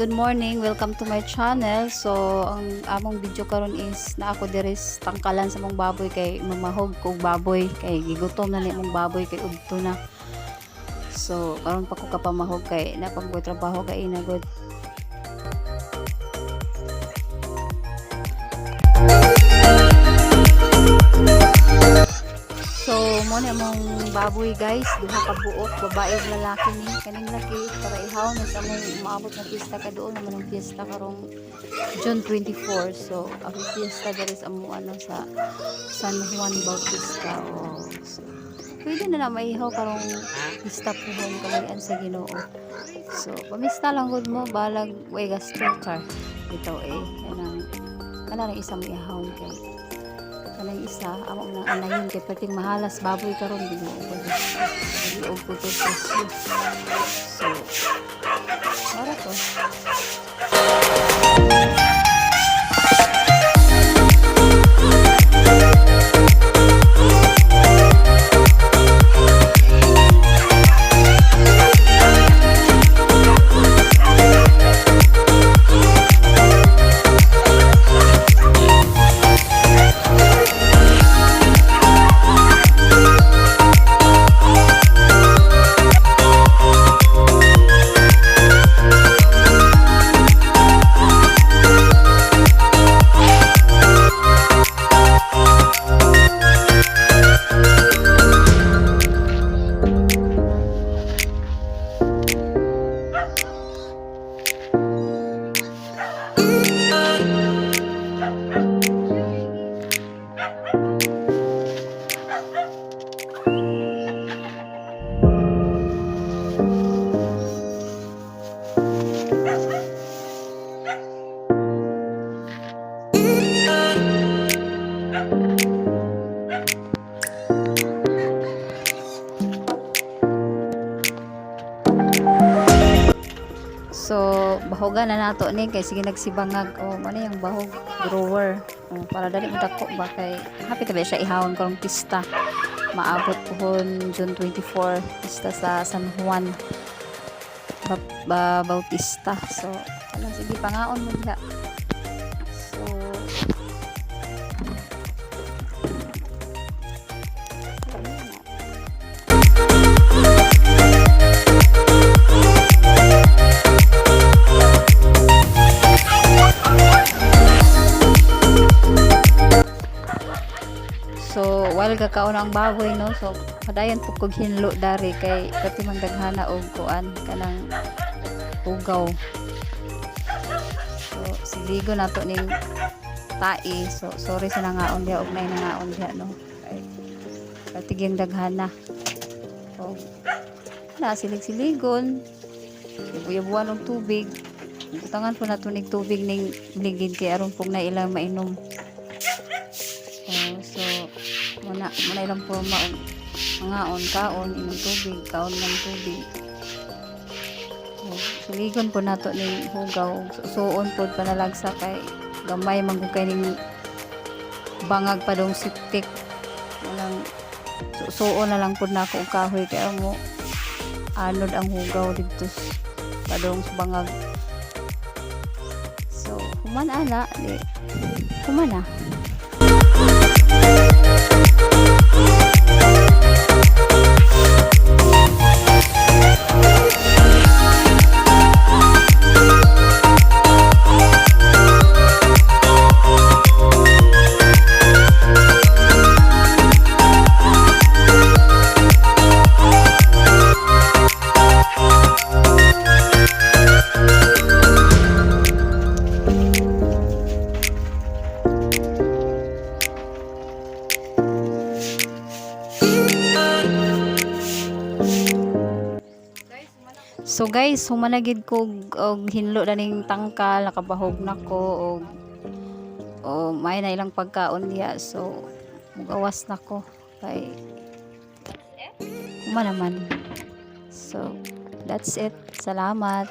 Good morning. Welcome to my channel. So, ang among video karon is na ako diri sa tangkalan sa mong baboy kay mamahog kog baboy kay gigutom na ni mong baboy kay udto na. So, karon pa ko kapamahog kay naa pa koy trabaho kay inagod. So, mo ni among baboy, guys, duha ka buok, babae ug lalaki ni. Kaning laki para ihaw na sa among maabot na pista ka doon naman ang piyesta karong June 24. So, ang piyesta diri sa amo ano sa San Juan Bautista. Oh, so, pwede na na maihaw karong pista puhon kalayan sa Ginoo. So, pamista lang gud mo balag way gasto, char. Bitaw eh kanang kanang isa mo ihawon kay kanang isa amo nang anayon kay perting mahalas baboy karon, Ginoo ko. Og ko to presyo. So, mara to. So, bahogan na nato ni kay sige nagsibangag. Oh, mo na yung bahog grower. Oh, para dali mo dako ba kay hapit na ba siya ihawon karong pista. Maabot pohon June 24, pista sa San Juan Bautista. So, wala, sige, pangaon mo diha. So, ayun na. So, while gakaon ang baboy, no, so padayon po kog hinlo dari kay pati mang daghana og kuan kanang hugaw. So, siligo nato ning tai. So, sorry sa nangaon diha og nay nangaon diha, no. Kay pati gyud daghana. So, na silig-siligon. Yabuyabuan og tubig. Butangan po nato ning tubig ning ligid kay aron pong na ilang mainom. Oh, so muna ilang porma og mangaon, kaon, inom tubig, kaon ng tubig. Oh, suligon po nato ning hugaw, suon pod panalagsa kay gamay man gud kay ning bangag pa dong septic. Walang susuon na lang pod nako og kahoy kay mo anod ang hugaw didto padong sa bangag. So, human ana, di human na. So guys, human na gid ko og hinlo na ning tangkal, nakabahog na ko og o may na ilang pagkaon diha. So mugawas na ko kay human naman. So that's it. Salamat.